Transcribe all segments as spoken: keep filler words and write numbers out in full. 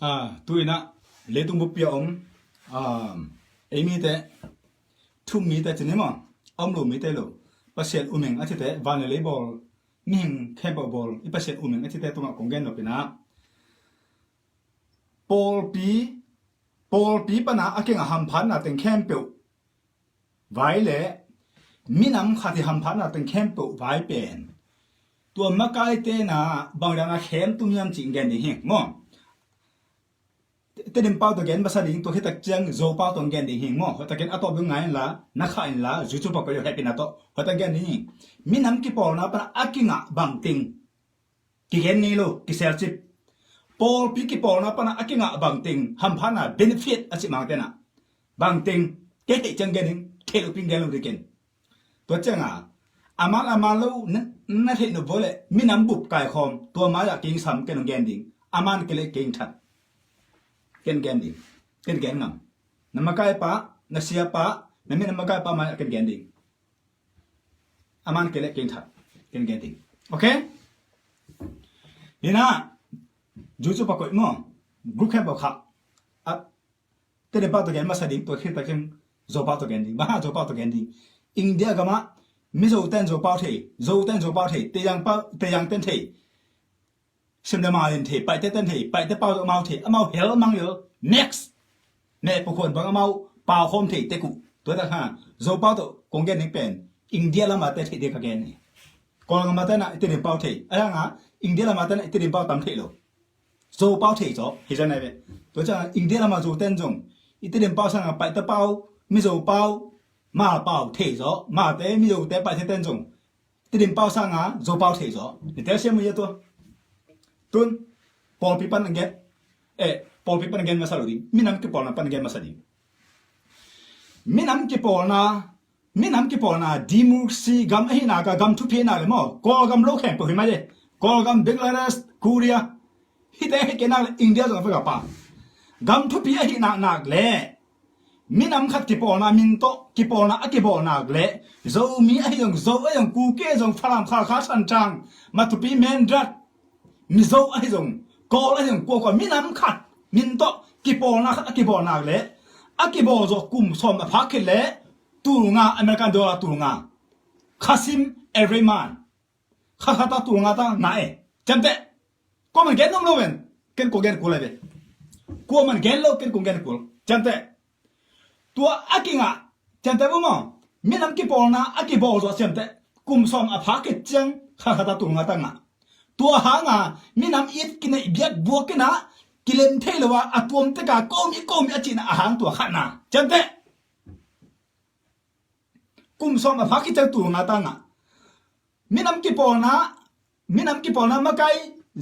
Ah, tu-in ah leitung buppi a om, ah, ei mite, thum mite ci ni maw, a om lo mite lo, Pasian umeng a cite, van le lei bawl, mihing khempeuh bawl i Pasian umeng a cite tungah kong gen nop in ah, pawlpi, pawlpi pana a kinga hamphatna teng khempeuh vai le minam khat i hamphatna teng khempeuh vai pen tua makaite na bangdana khem tung hiam cih gen ding hi maw? Tedim pau tawh gen masa ding, tua khitak ciang Zo pau tawh gen ding hi maw? Hoihtakin a tawp ding ngai inla, na khah inla, YouTube ah koih lo hehpihna tawh hoihtak gen ding hi. Minam kipawlna pana a kingah bangting kigen ngei lo, kiselcip. Pawlpi kipawlna pana a kingah bangting hamphatna, benefit a cih mangte na bangting kei theih ciang gen ding, theih lopi gen lo ding ken. Tua cianga a man a man lo na, na theih nop vua le minam bup kaikhawm tua mai-ah kei sam ken gen ding. A man kei le kei that. Ken gen ding. Ken gen ngam. Na makaipa, na siapa, na minam makaipa mai-ah ken gen ding. A man kei le ken that. Ken gen ding. Okay? Hina, YouTube ah koih maw, group khempeuh khah. A, Tedim pau tawh gen masa ding, tua khitak ciang Zo pau tawh gen ding. Bang hang Zo pau tawh gen ding? India gamah Mizo ten Zo pau thei, Zo ten Zo pau thei, Tayang pau, Tayang ten thei, Simlema in thei, Paite ten thei, Paite pau tawh amau thei, amau hel mang lel. Next. Meh pakhuan bang amau pau khawm thei tek uh. Tua tak ha, Zo pau tawh kong gen ding pen India lama te thei ding ka gen hi. Kawlgam a te na i Tedim pau thei, a hanga India lama te na i Tedim pau tam thei lo. Zo pau thei zaw hi zan ai ve. Tua ciang India lama Zo ten zong i Tedim pau sanga Paite pau, Mizo pau, Hmar pau thei zaw. Hmarte, Mizote, Paite ten zong Tedim pau sanga Zo pau thei zaw. Ni tel siam uh hia tua? Tun pawlpi pan gen, eh, pawlpi pan gen masa lo ding. Minam kipawlna pan gen masa ding. Minam kipawlna, minam kipawlna, democracy gam ahihna ka gam thupi ahihna le maw, Kawlgam lo khempeuh hi mai e. Kawlgam, Bangladesh, Korea, hite hi kei nak le India zong a vek a pa. Gam thupi ahihna nak le minam khat kipawlna, min tawh kipawlna a kibawl nak le Zomi ahi zong, Zo ahi zong, Kuki ahi zong, Falam, Khalkha, Thanthang, Matupi, Mindat, Mizo ahi zong, Kawl ahi zong, kuakua minam khat min tawh kipawlna khat a kibawl nak le a kibawl zawh kum sawm a phak khit le tul nga, American dollar tul nga. Khasim every month. Kha khat a tul nga ta ngah e. Ciamteh. Kuaman gen nuam lo ven. Ken kua gen kul ai ve. Kuaman gen lo, ken kua gen kul. Ciamteh. Tua a kingah, ciamteh bawm aw, minam kipawlna a kibawl zawh ciamteh, kum sawm a phak khit ciang kha khat a tul nga ta ngah. Tua hanga minam it kineih biak buak in ah kilem thei lo a, a tuam tek a komi komi a cihna a hang tua khatna. Ciamteh. Kum sawm a phak khit ciang tul nga ta ngah. Minam kipawlna, minam kipawlna makai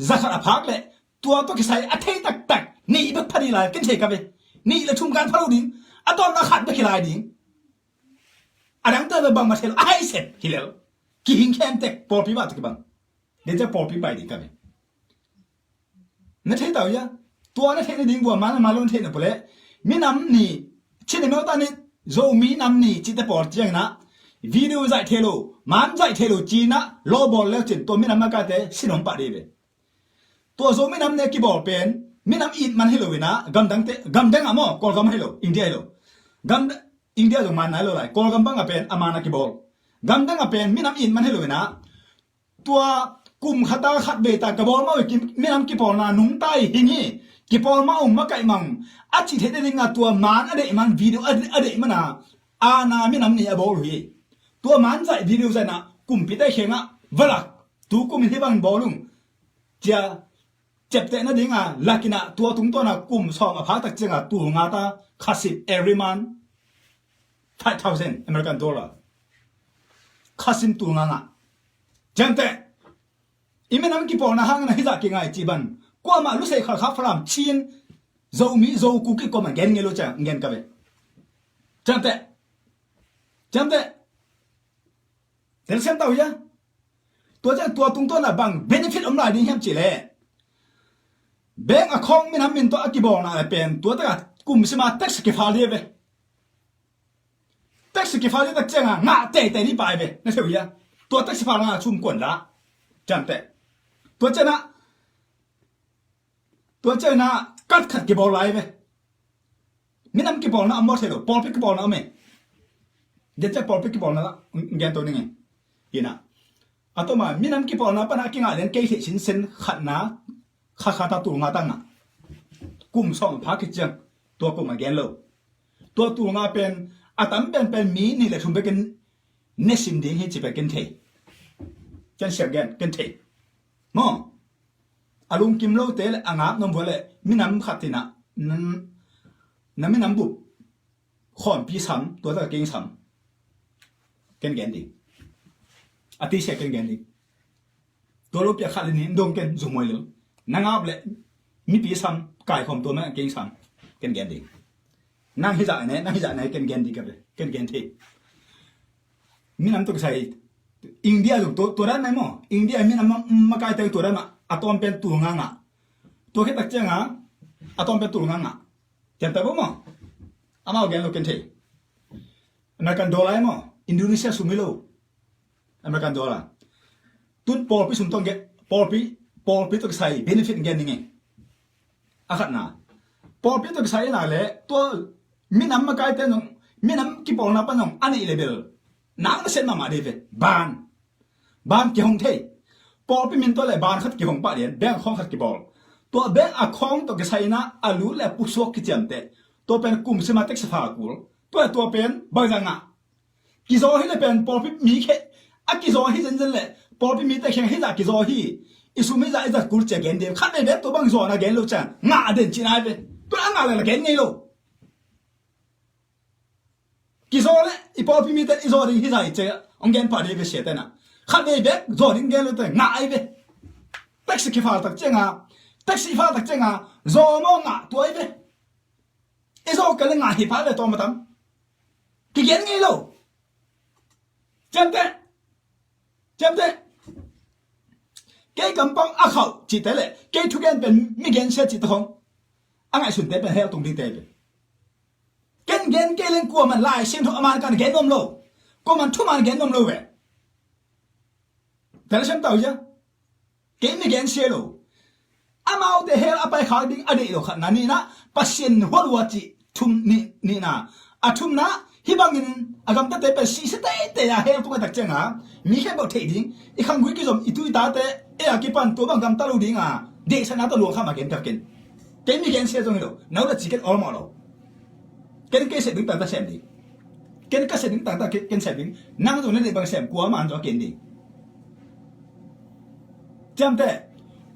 za khat a phak leh tua tawh kisai a thei taktak nih bek pha ding lai, ken thei ka ve. Nih le thum kan pha lo ding. A tawpna khat bek hi lai ding. A dangte bek bangmah thei lo, a haisep hi lel. Kihing khem tek, pawlpi bah tawh kibang. Dei ciang pawlpi bai ding ka ve. Na thei tau hia? Tua na theih nading bua man a man lo na theih na pule. Minam ni, Chin America ni, Zomi nam ni cihte pawl ciangin ah video zaih thei lo, man zaih thei lo ci-in ah lawbawl leu cin tua minam makaite sin om pah dih ve. Tua Zomi nam ne kibawl pen minam it man hi lo in ah, gamdangte, gamdang ah maw, Kawlgam hi lo, India hi lo. Gam, India zong man nai lo lai, Kawlgam bang ah pen a man a kibawl. Gamdang ah pen minam it man hi lo in ah, tua kum khata khat vei ta ka bawl mah uh, minam kipawlna nungta i hing hi. Kipawl mah ung, makaih mah ung a cih theih nading a tua man a deih man, video a, a deih man a, ana minam ni a bawl uh hi. Tua man zaih video zaihna kumpi te khengah va lak, tu kum in hih bangin bawl ung cia ciapteh nadinga lakinah tua tungtawna kum sawm a phak tak cianga tul nga ta, khasim every month five thousand American dollar. Khasim tul nga ngah. Ciamteh. I minam kipawlna hangin a hizah kingai cih ban. Kuamah lusei khalkha Falam Chin Zomi Zo Kuki kuamah gen ngei lo ciang gen ka ve. Ciamteh. Ciamteh. Telsiam tau hia? Tua ciang tua tungtawna bang benefit om lai ding hiam cihleh, bank account minam min tawh a kibawlna le pen tua taka kum sima tax kifal dih ve. Tax kifal dih tak cianga ngah teitei dih pai ve, na theu hia? Tua tax kifal nga chum kuan dah. Ciamteh. Tua ciangah, tua ciangah Kat khat kibawl lai ve. Minam kibawlna a maw thei lo, pawlpi kibawlna a maw. Gen ciang pawlpi kibawlna la gen to ning e. Ina a toma minam kibawlna pana a kingah lian kei theih sinsen khatna kha kha ta tul nga ta ngah. Kum sawm pha kiciang tua kum a gen lo. Tua tul nga pen a tam pen pen mi nih le thum bekin ne sim ding hi ci pen ken thei. Ken siang gen ken thei. Maw a lungkim lote le a ngak nuam vua le minam khat tina na minam bup khawmpi sam tua taka keng sam. Ken gen ding a tisia ken gen ding. Tua lo pia khat le nih dong ken zumoi lo. Na ngap le mipi sam kaikhawm tua ma keng sam. Ken gen ding. Nang hizah ne nang hizah ne ken gen ding ka ve ken gen thei. Minam tuk sai India zong tua dan mai maw India minam makaite tua dan ma a tawm pen tul nga ngah. Tua khit tak cianga a tawm pen tul nga ngah. Ken ta bo maw amau gen lo ken thei. American dollar maw Indonesia sum hi lo. American dollar tun pawlpi sum tawng gen pawlpi pawlpi tuk sai benefit gen ning e. A khatna pawlpi tuk sai ina le tua minam makaite nong minam kipawlna pa nong a neih le bel nang na set mahmah dei ve. Ban ban kihong thei. Pawlpi min tua le ban khat kihong pah lian bank khawng khat kibawl. Tua bank a khawng tua kisai ina a lut le a pusuak kiciamteh. Tua pen kum sima tax fa kul. Tua tua pen bangzah ngah. Kizaw hi le pen pawlpi mi khe a kizaw hi zenzen le pawlpi mite khiang hizah kizaw hi. I sum hizah i zat kul cia gen ding khat vei bek tua bang zawna gen lo cia ngah a den cih nai ve. Tua a ngah le la gen ngei lo. Kizaw le i pawlpi mite i zaw ding hizah i cia ong gen pah ding ve sia tena khat vei bek zaw ding gen lo te ngah ai ve. Taxi kifal tak cianga taxi fal tak cianga zaw maw ngah tua ai ve. I zaw ka le ngah hi pha ve tawm a tam. Kigen ngei lo. Ciamteh ciamteh. Kei kampang a khauh cihte le kei thugen pen mi gensia cihte khong a ngaihsunte pen hel tung dingte pen. Ken gen kei leng kuaman lai siangtho a man kan gen nuam lo. Kuaman thuman gen nuam lo ve. Telsiam tau hia. Kei mi gen sia lo. Amaute hel a pai khak ding a deih lo khatna nihna Pasian hualua cih thum nih nihna. A thumna hih bangin a gamtate pen sihsia teitei a hel tung a tak cianga mi khempeuh theih ding i khanggui kizom i tu i tate ei a kipan tua bang gamta lo dinga deihsakna tawh luangkham a gen piak ken. Kei mi gen sia zong hi lo na ula ci ken awlmawh lo. Ken kei sep ding tangta sem ding. Ken ka sep ding tangta ken sep ding nang zong na deih bang sem kua man zong a ken ding. Ciamteh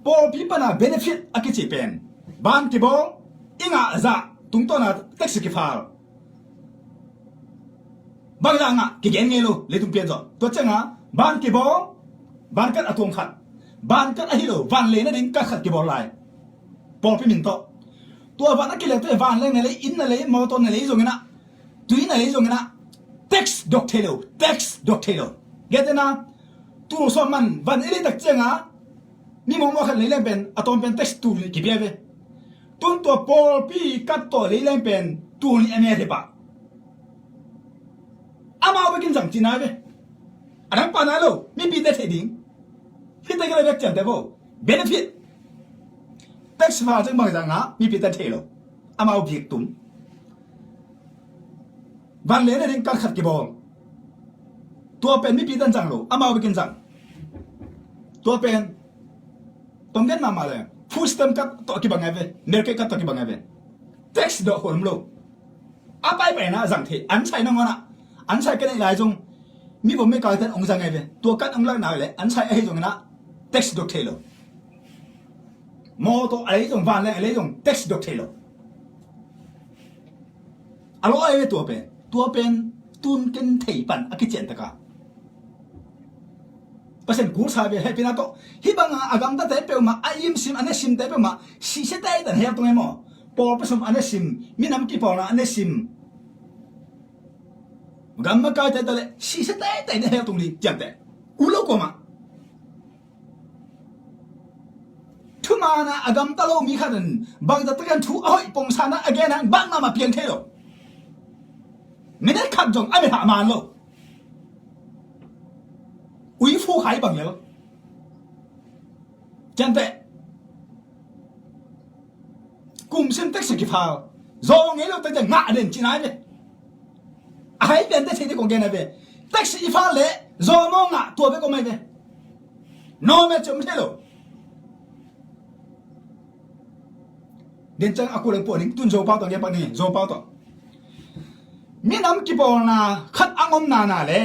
pawlpi pana benefit a kici pen ban kibawl i ngah zah tungtawna taxi kifal. Bangzah ngah kigen ngei lo leitung pian zawh tua cianga ban kibawl ban kat a tuam khat ban kat ahi lo van lei nading kat khat kibawl lai. Pawlpi min tawh tua van a kileng tawh van leng na lei inn na lei mawtaw na lei zongin ah tui na lei zongin ah tax dok thei lo tax dok thei lo. Getena tul sawm man van i lei tak cianga mi mawngmawng khat lei leng pen a tawm pen tax tul nih kipia ve. Tun tua pawlpi kat tawh lei leng pen tul nih a nget hi pah. Amau bekin zang cina ve. A dang pana lo mipite thei ding. Hite kele bek ciante bo benefit. Tax fa ceng bang zanga mipite thei lo. Amau bik tum. Van lena ding kal khat kibawl. Tua pen mipite zang lo amau bekin zang. Tua pen tonggen mahmah le food stamp kat tawh kibang ai ve. Merkei kat tawh kibang ai ve. Tax dawh huam lo. A paipaina a zang thei an sai nangawnah an sai ka neih lai zong mi vom mi kaiten ong zang ai ve. Tua kan ong lakna le an sai ahi zonginah tax dok thei lo. Mawtaw a lei zong vanleng a lei zong tax dok thei lo. A lo ai ve tua pen tua pen tun ken thei pan a kician taka Pasian kulsa ve hehpina tawh hih banga a gamtate peuhmah a imsim a nesimte peuhmah sihsia teitan hel tung e maw? Pawlpi sum a nesim minam kipawlna a nesim gam makaite tale sihsia teitei na hel tung ding ciamteh. U lo kuamah thumana a gamta lo mi khat in bangzah takin thu a hoih pongsanna a gena bang mahmah piang thei lo. Minute khat zong a mithah man lo. Ui fu khai bang lel ciamteh. Kumsim taxi kiphal, zaw ngei lo taxi ngah den ci nai ve. A hai pian taxi ni kong gen a ve. Taxi i phal leh zaw maw ngah tua ve kong mai ve. Nawm e ci om thei lo. Den ciang a kul leng puah ding, tun Zopau tawh gen pak ni, Zopau tawh. Minam kipawlna khat a om nana le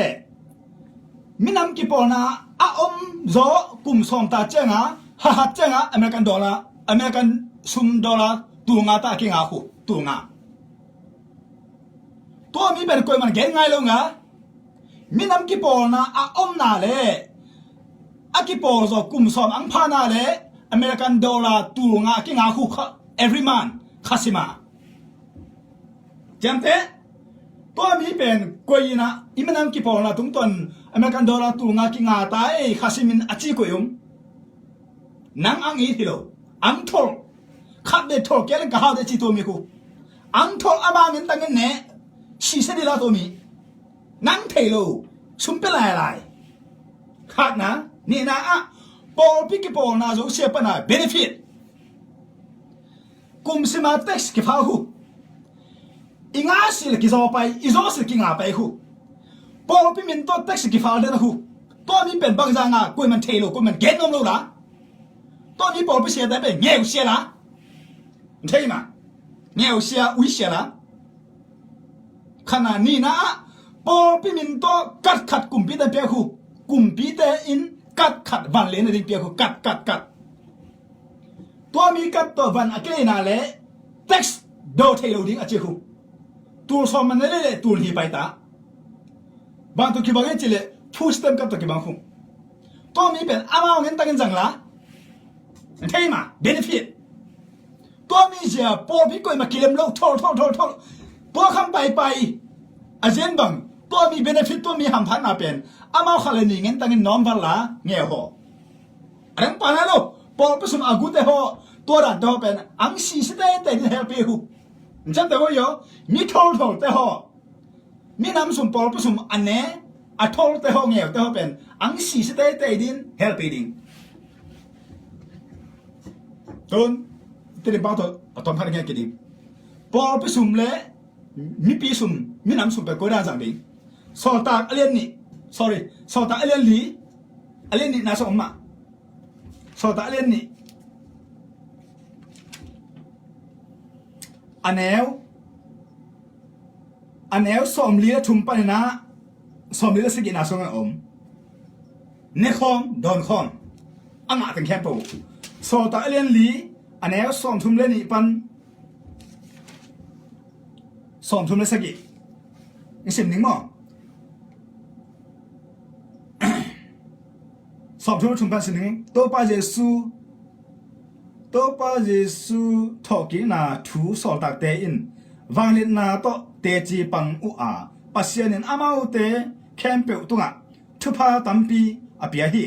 minam kipawlna a om zaw kum sawm ta cianga, hahat cianga American dollar, American sum dollar tul nga ta a kinga khu, tul nga. Tua mi pen koiman gen ngai lo nga. Minam kipawlna a omna le a kipawl zaw kum sawm ang phana le American dollar tul nga a kinga khu kha, every month kha sima. Ciamteh, tua mi pen koi ina i minam kipawlna tungtawn American dollar tul nga kinga ta ei kha simin a ci koi um. Nang ang it hi lo. Ang thol. Khat bek thol kei leng ka hau de ci tua mi khu. Ang thol ama min tangin ne. Sise di la tua mi. Nang thei lo. Sum pe lai lai. Khatna, nihna ah pawlpi kipawlna zo sia pana benefit. Kum sima tax kiphal khu. I nga sil kizaw pai, i zaw sil kinga pai khu. Pawlpi min tawh taxi kiphal den a khu. Tua mi pen bangza nga, koiman thei lo, koiman gen nuam lo la. Tua mi pawlpi sia dan pen ngeu sia la. Thei ma. Ngeu sia, ui sia la. Khatna, nihna ah pawlpi min tawh kat khat kumpi dan pia khu. Kumpi te in kat khat van lena ding pia khu. Kat, kat, kat. Tua mi kat tawh van a kileina le tax do thei lo ding a ci khu. Tul sawm man le le tul hi pai ta. Bang tawh kibang e ci le food stamp kat tawh kibang khu. Tua mi pen amau ngen tangin zang la. Thei ma benefit. Tua mi zia pawlpi koima kilem lo thol thol thol thol. Tua kham pai pai. A zian bang tua mi benefit tua mi hamphatna pen amau kha le ni ngen tangin nawm val la ngeu haw. A dang pana lo, pawlpi sum a gute haw, tua dan te haw pen ang sisi teitei din helpi hu. Ncem te haw yo, mi tholthol te haw. Mi nam sum pawlpi sum a ne, a thol te haw ngeu te haw pen ang sisi teitei din helpi ding. Tun, tilimpau tawh a tom khat nge kiding. Pawlpi sum le mipi sum, mi nam sum pen koi dan zang ding. Sawltak a lian nih, sorry, Sawltak a lian li, a lian nih na sawm mah. Sawltak a lian nih. A neu, a neu sawmli le thum panin ah sawmli le sagihna sungah a om. Nekhawm, dawnkhawm. A ngah teng khempeuh. Sawltak a lian li, a neu sawmthum le nih pan sawmthum le sagih. I sim ning maw? Sawmthum le thum pan sim ning. Topa Jesu, Topa Jesu thawhkikna thu sawltakte in vangliatna tawh teci pang uh a, Pasian in amaute khempeuh tungah thupha tampi a pia hi.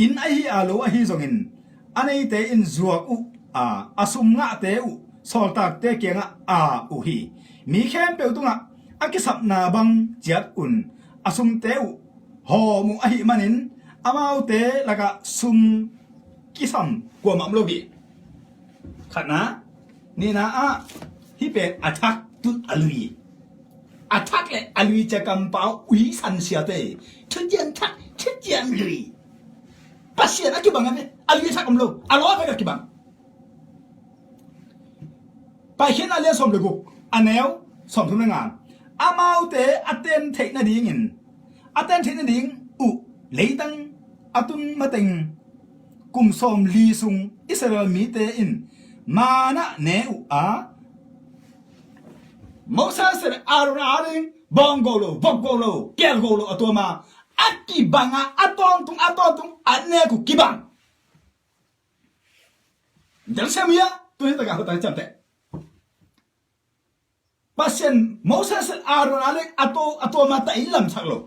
Inn ahi a lo ahi zongin a neite in zuak uh a, a sum ngahte uh sawltakte kiangah a uh hi. Mi khempeuh tungah a kisapna bang ciat un a sumte uh hawm uh ahih manin amaute lakah sum kisam kuamah om lo hi. Khatna, nihna ah hih pen a thak tut a lui. A thak le a lui cia kampau ui san siate. Thuciam thak, thuciam lui. Pasian a kibang a ve, a lui a thak om lo, a law a ve a kibang. Paikhiatna lian sawm le guk, a neu sawmthum le nga. Amaute a ten theih nadingin, a ten theih nading uh leitang a tun mateng kum sawmli sung Israel mite in manna ne uh a, Moses le Aaron a ding bawng go lo, vok go lo, kel go lo a tuam a, a kibang a, a tawntung, a tawntung a nek uh kibang. Dang sem ia, tu hi taka hutang ciamteh. Pasian Moses le Aaron a lek a to, a to ma ta in lamsak lo.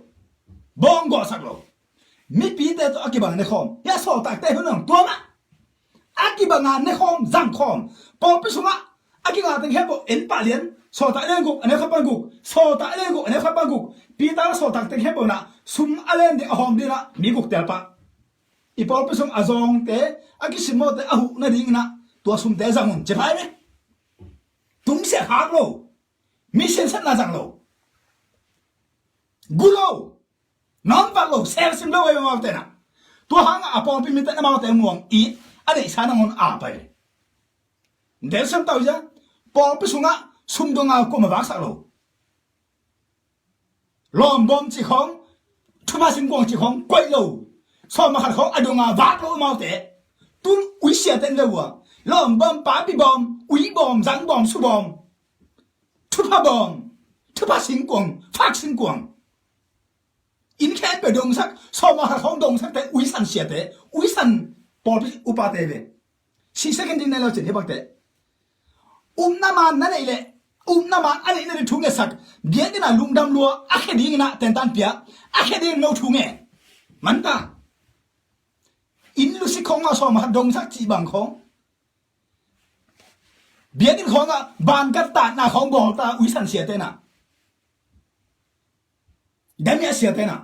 Bawng gawhsak lo. Mipite tawh a kibang nekhawm. Hia sawltakte hun ang tua mah. A kibang a nekhawm, zangkhawm. Pawlpi sungah a kingah teng hepawh en pah lian. Sawltak a lian guk, a neu khat pan guk. Sawltak a lian guk, a neu khat pan guk. Peter sawltak teng hepawh nah sum a len ding a hawm ding ah mi guk tel pah. I pawlpi sung a zawngte, a kisimawhte a huh nadingin ah tua sumte zang un ci phai ve. ciah khak lo. Mi siansatna zang lo. Gu lo. Nawm vat lo, selsim lo ei amaute na. Tua hangah a pawlpi mite amaute muang it a deihsa nangawn a pai. Delsiam tau zia, pawlpi sungah sum dong a kuamah vaksak lo. Lawmbawm cih khawng, thupha singkuang cih khawng koih lo. Sawm a khat khawng a dong a vak lo amaute. Tun ui siate in ve ua. Lawmbawm, papi bawm, ui bawm, zang bawm, su bawm. Thupha bawm, thupha singkuang, fak singkuang. Inn khempeuh dongsak, sawm a khat khawng dongsak te, uisan siate, uisan pawlpi upate ve. Sih second din na lo cin hi bakte. Upna man na neih leh, upna man a neihna ding thu ngetsak, biakinn a lungdam lua, a khe dingin a tentan pia, a khe dingin no thu nge. Manta. Inn lusik khawng a sawm a khat dongsak cih bang khawng. Biakinn khawngah bankat tatna khawng bawl ta uisan siate na. Damiah siate na.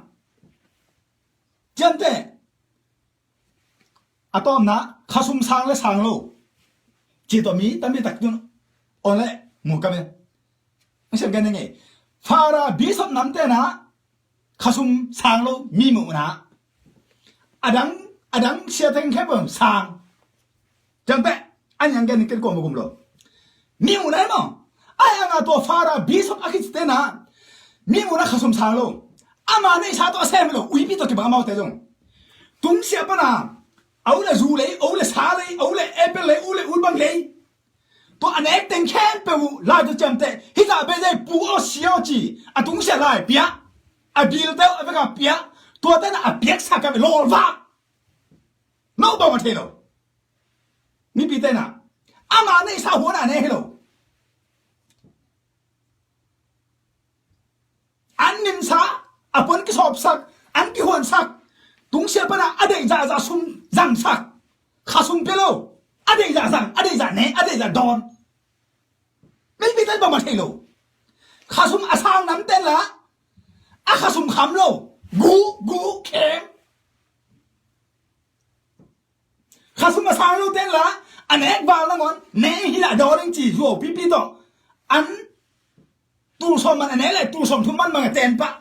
Ciamteh. A tawpna, khasum sang le sang lo. Ci tawh mi, tami tak tun. On le, mu ka ve. Ang siam kan ngei. Fara bishop namte na. Khasum sang lo mi muhna. Adang, adang sia teng khempeuh sang. Ciamteh, an yang gen ken kuamah gum lo. Mi muhna hi maw. Ai anga tua fara bishop a kici tena. Mi muhna khasum sang lo. Ama neihsa tawh a sem lo. Uipi tawh kibang amaute zong. Tungsiah pana. A u le zu lei, a u le sa lei, a u le apple lei, a u le ulbang lei. Tua a nek teng khempeuh uh lai tawh ciamteh, hih zah bei zai pu aw sia aw ci, a tungsiah lai piah, a bilte uh a vekah piah, tua tena a piaksa ka ve lawlvah. No bang a thei lo. Mipi tena, ama neihsa huan a ne hi lo. An minsa, a puan kisawpsak, an kihuansak, tungsiah pana a deih zahzah sum zangsak, khasum pia lo, a deih zah zang, a deih zah ne, a deih zah dawn. Mipi ten bang mah thei lo. Khasum a sang namten la, a khasum kham lo, gu, gu, khem. Khasum a sang lo ten la, a nek val nangawn, ne hi lah dawn ing ci zuau pipi tawh. An tul sawm man a ne le, tul sawm thum man bang a ten pah.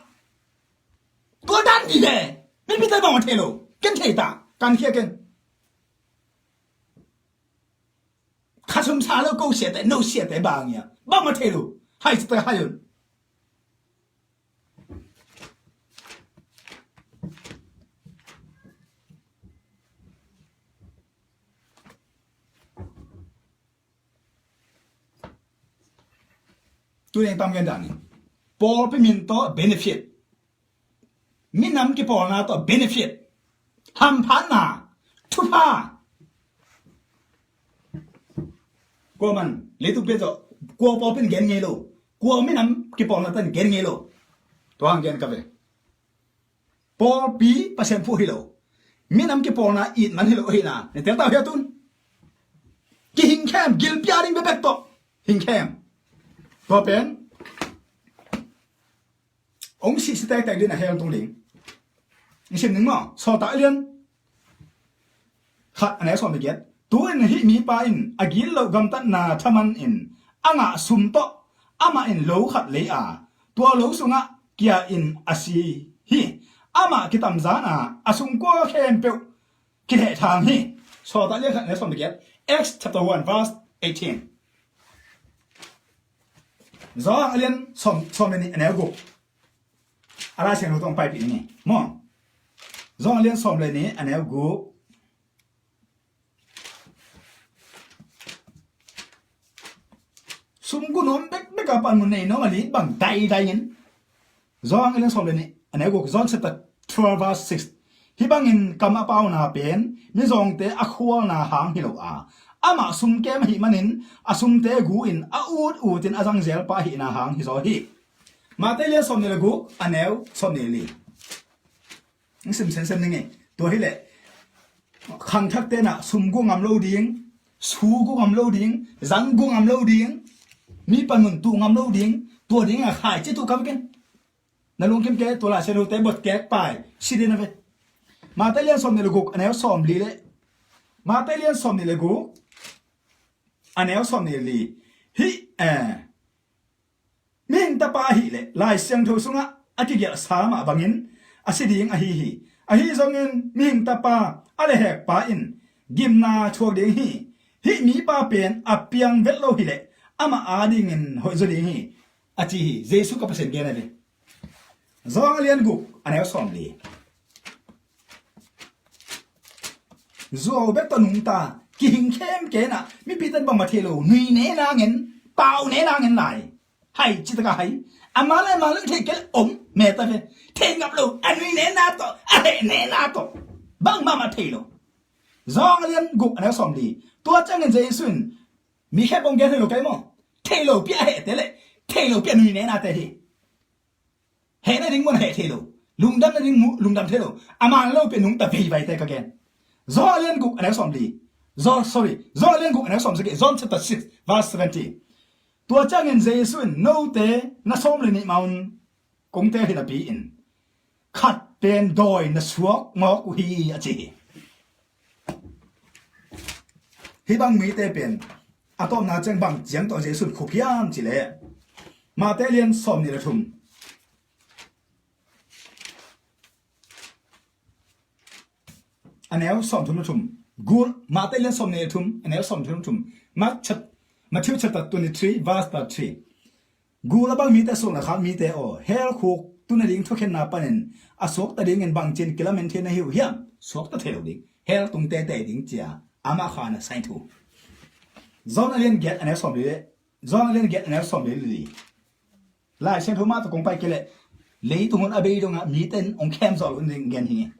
Tua dan di ve. Mipi ten bang a thei lo. Ken thei ta. Kan khia ken. Khasum sa lo ko siate, no siate bang ia. Bang a thei lo. Hai siate hai un. Tuni tam gen dan ni. Pawlpi min tawh benefit. Minam kipawlna tawh benefit. Hamphatna. Thupha. Kua man leitung pia tawh kua pawlpi in gen ngei lo. Kua minam kipawlna tan gen ngei lo. Tua hang gen ka ve. Pawlpi Pasian phuh hi lo. Minam kipawlna it man hi lo ahihna. Ni tel tau hia tun. Kihing khem, gilpia ding bepek tawh. Hing khem. Tua pen. Ong sih si tektek din a hel tung ding. Ong sim ning maw. Sawltak lian. Khat a neu sawm le giat. Tu-in hih mipa in a gilo gamtatna thaman in a ngah sum tawh amah in lo khat lei a, tua lo sungah kia in a si hi. Amah kitamzan a, a sungkua khempeuh kihehthang hi. Sawltak lian khat a neu sawm le giat. Acts chapter one verse eighteen. Zawhang a lian sawm, sawm le nih a neu guk. A Lai Siangtho tawh paipih ni maw. Zawhang a lian sawm le nih a neu guk. Sum gu nuam bekbek a panmun nei nuam a lit bang daidai in. Zawhang a lian sawm le nih a neu guk, John chapter twelve verse six. Hih bangin kam a pauna pen mizawngte a khualna hang hi lo a, amah sumkem ahih manin a sumte gu in a ut utin a zangzel pa ahihna hang hi zaw hi. Matthai lian sawm nih le guk a neu sawm nih li. Sim semsem ning e. Tua hileh khangthak tenah sum gu ngam lo ding, su gu ngam lo ding, zang gu ngam lo ding, mi panmun tuh ngam lo ding, tua dingah khaici tuh kam ken. Na lungkim ke tua Lai Siangthote bot kek pai si ding na ve. Matthai lian sawm nih le guk a neu sawm li le. Matthai lian sawm nih le guk a neu sawm nih li. Hih eh Lai Siangtho sungah a kigelhsa mah bangin a si ding ahi hi. Ahi zongin mihing tapa a lehhekpa in gimna thuak ding hi. Hih mipa pen a piang vet lo hileh amah adingin hoih zaw ding hi, a ci hi. Jesu ka Pasian gen a ding. Johan a lian guk a neu sawmli. Zuau bek tawh nungta, kihing khemkem inah, mipite in bangmah thei lo, nui ne nangin, pau ne nangin lai. Hai, citaka hai. Amah le amah le thei kei le om, meta ve. Thei ngap lo, a nui ne na tawh, a heh ne na tawh. Bangmah mah thei lo. Johan a lian guk a neu sawmli. Tua ciangin Jesu in, mi khempeuh gen thei lo kei maw. Thei lo pi a hehte le, thei lo pi a nui ne nate hi. Heh nading mun heh thei lo. Lungdam nading mun lungdam thei lo. A man lo pen nungta veivaite ka gen. Johan a lian guk a neu sawmli. Johan, sorry. Johan a lian guk a neu sawmsagih. John chapter six, verse seventeen. Tua ciangin Jesu in note na sawm le nih mah un kong teel hi napi in khat pen dawi na suak mawk uh hi a ci hi. Hih bang mite pen a tawpna ciang bang ciang tawh Jesu in khuk hiam cih leh Matthai lian sawmnih le thum. A neu sawmthum le thum. Gul, Matthai lian sawmnih le thum, a neu sawmthum le thum. Mark chap-, Matthew chapter twenty-three, verse thirty-three. Gul a bang mite, suan a khak mite aw, hell khuk tun nading thukhenna panin a suakta dingin bangci-in kilamen thei na hi uh hiam? Suakta thei lo ding. Hell tung teitei ding ci-a amah kha na sainthu. Johan a lian giat a neu sawmli le, Johan a lian giat a neu sawmli le li. Lai Siangtho mah tawh kong pai kei leh leitung hun a bei dongah mite in hong khem zawh loh ding gen hi.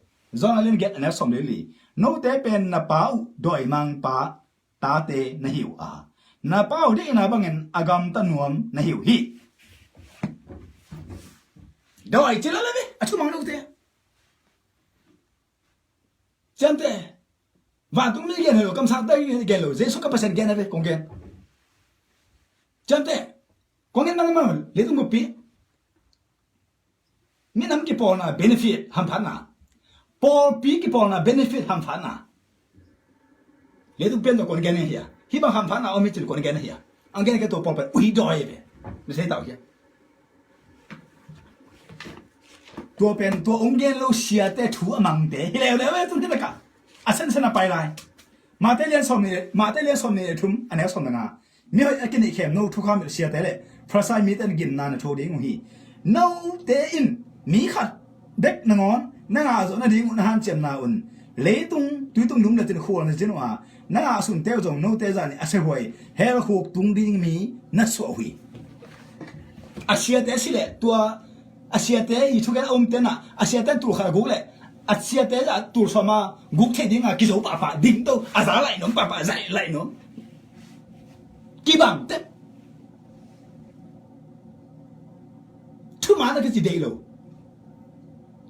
Johan a lian giat a neu sawmli le li. Note pen na pa uh dawimangpa tate na hi uh a, na pa uh deihna bangin a gamta nuam na hi uh hi. Dawi ci lo le ve, a thumang lote. Ciamteh, vantungmi gen hi lo, kamsangte gen lo, Jesu ka Pasian gen a ve, kong gen. Ciamteh, kong gen nang ma, leitung buppi. Minam kipawlna benefit hamphatna. Pawlpi kipawlna benefit hamphatna. Leitung pian tawh kong gen hi a. Hih bang hamphatna om hi cin kong gen hi a. Ang gen ke tua pawl pen uhi dawi ve. Na sei tau hia. Tua pen tua ong gen lo siate thu a mangte hi leuleu e, tun hi laka a sensen a pai lai. Matthai lian sawmnih, Matthai lian sawmnih le thum a neu sawm le nga. Mihoih a kineih khem no thukham hilh siate le Farisai mite in gimna na thuak ding uh hi. Note in mi khat bek nangawn na ngah zawh nading uh na hanciamna un leitung tuitung lum le tin khual na cin uh a, na ngahsunte uh zong note zah in a siahuai hell khuk tung ding mi na suah uh hi. A siate si leh tua a siate i thugen a umte na a siate tul khat a guk leh a siate zah tul sawm a guk theih dinga kizo pahpah ding to a za laih nuam pahpah zaih laih nuam. Kibang tep. Thuman a kici deih lo.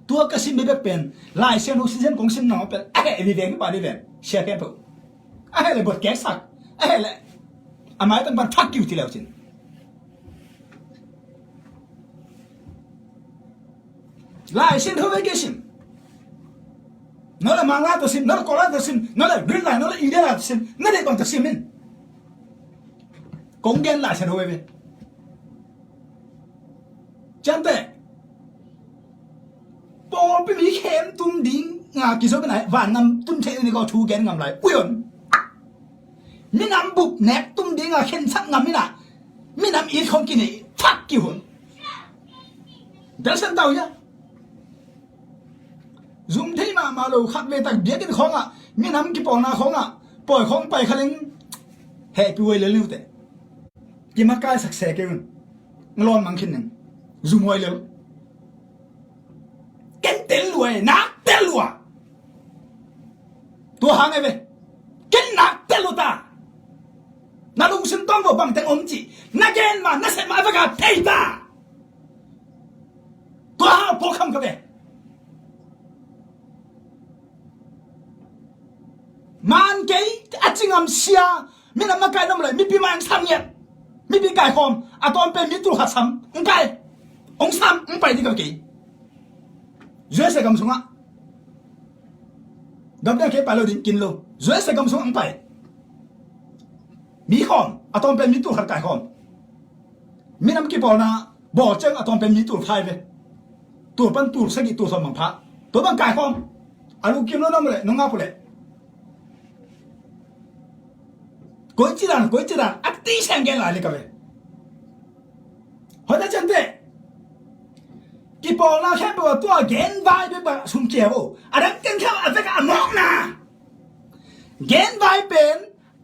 Tua ka sim bebek pen Lai Siangtho sinsen kong sim nang pen a heh viveng pa di ven sia khempeuh. A heh le bot kek sak a heh le a maitang pan thak kiu ci leu cin. Lai Siangtho ve kei sim. No le Mangla tawh sim, no le Kawla tawh sim, no le Green Lai, no le India lai tawh sim, na deih bang tawh sim in. Kong gen Lai Siangtho ve ve. Ciamteh. Pawlpi mi khem tum ding nga kizo bena vannam tun thei ni ko thu gen ngam lai. Uyon. Minam bup nek tum dinga khensak ngam inah minam it khong kinei thak kihun. Delsen tau hia. Zum thei mahmah lo khat ve tak biakinn khongah minam kipawlna khongah pawi khong pai khaleng hehpi uai lel niute. Kimakai sakse kei un. Ngalon mang khin ning. Zum uai lel. Ken tel lua e, nak tel lua. Tua hang e ve. Ken nak tel lua ta. Na lungsim tawng vo bangteng om cih na gen ma na sep ma a veka thei ta. Tua hang a pawlkham ka ve. Man kei a cingam sia. Minam a kai nam lai mipi mai ang sam ngiat. Mipi kai khawm a tawm pen mi tul khat sam ang kai. Ong sam ang pai ding ka kei. U S A gam sungah gam dang kei pai lo ding kin lo. U S A gam sungah ang pai. Mi khawm a tawm pen mi tul khat kai khawm. Minam kipawlna Bawl ciang a tawm pen mi tul phai ve. Tul pan tul sagih tul sawm bang pha. Tua bang kaikhawm. A lu kim lo na mu le nungak pu le. Koi ci dan koi ci dan a ti seng gen lai le ka ve. Hoi ta ciang te. Kipawlna khempeuh a tua gen vai bek bang sum kia vo. A dang ten khempeuh a vek a mawkna. Gen vai pen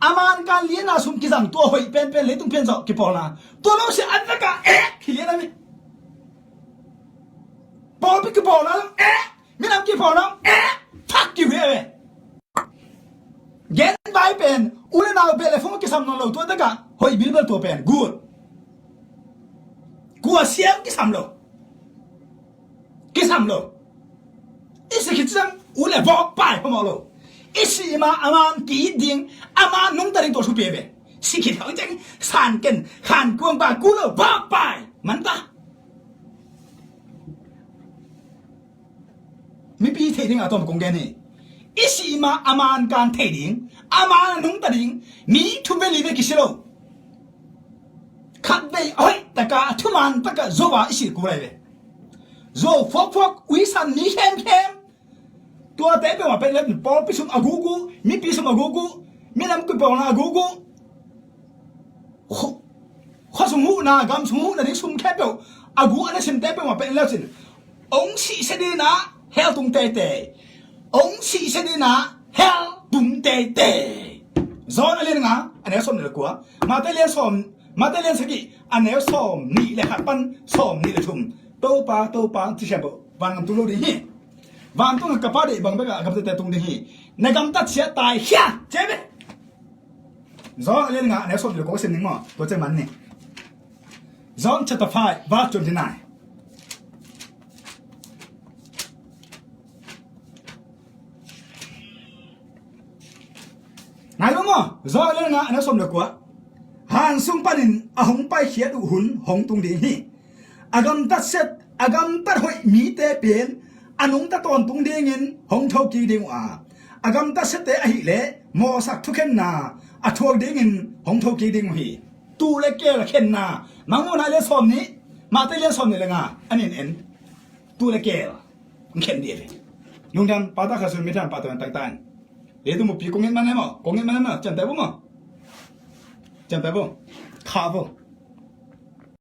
a man kan liana sum kizang tua hoih penpen leitung pian zawh kipawlna. Tua lo sia a vek a ek hi liana mi. Pawlpi kipawlna lam ek. Minam kipawlna lam ek. Thak kihuia ve. Gen vai pen u le nau beh le phung kisam nawn lo tua taka hoih bilbel tua pen good. Kua siam kisam lo. Kisam lo. I si khit ciang u le vawk pai phamawh lo. I si ma a man ki ding a man nungta ding tua thupi ve. Si khit hau ciang san ken khan kuang pa ku lo vawk pai man ta. Mipi thei ding a tawm kong gen hi. I si ma a man kan thei ding a man nungta ding mi thu ve li ve kisi lo. Khat vei a hoih taka a thuman taka zo a i si ku lai ve. Zo phawkphawk uisan mi khemkhem. Tuate peuhmah pen le pawlpi sum a gugu mipi sum a gugu minam kipawlna a gugu. Khua sung huhna gam sung huhna ding sum khempeuh a gu a na simte peuhmah pen le sin. Ong sihse dina hell tung teitei. Ong sihse dina hell tung teitei. John a lian nga a neu sawm nih le kua. Mate lian sawm, Mate lian sagih a neu sawm nih le khat pan sawm nih le thum. Topa, Topa ci siam peuh vantung lo ding hi. Vantung ka Pa deih bang bek a gamtate tung ding hi. Na gamtat sia tai hia ce be. John a lian nga a neu sawm nih le kua ka sim ding maw? Tua ce man ni. John chapter five verse twenty nine. Ngai lo maw? John a lian nga a neu sawm le kua. Han sung panin a hong paikhiat uh hun hong tung ding hi. A gamtat set a gamtat hoih mite pen a nungta tawntung dingin hong thokik ding uh a, a gamtat sette ahileh mawhsak thukhenna a thuak dingin hong thokik ding uh hi. Tuu le keel khenna. Mangmuhna le sawm nih. Mate lian sawm nih le nga a nin en. Tuu le keel. Ng khen dih ve. Lungdam pata khasun mithan pata tangtan. Leitung bupi kong ngen man le maw? Kong ngen man le maw? Ciamteh vo maw? Ciamteh vo. Kha vo.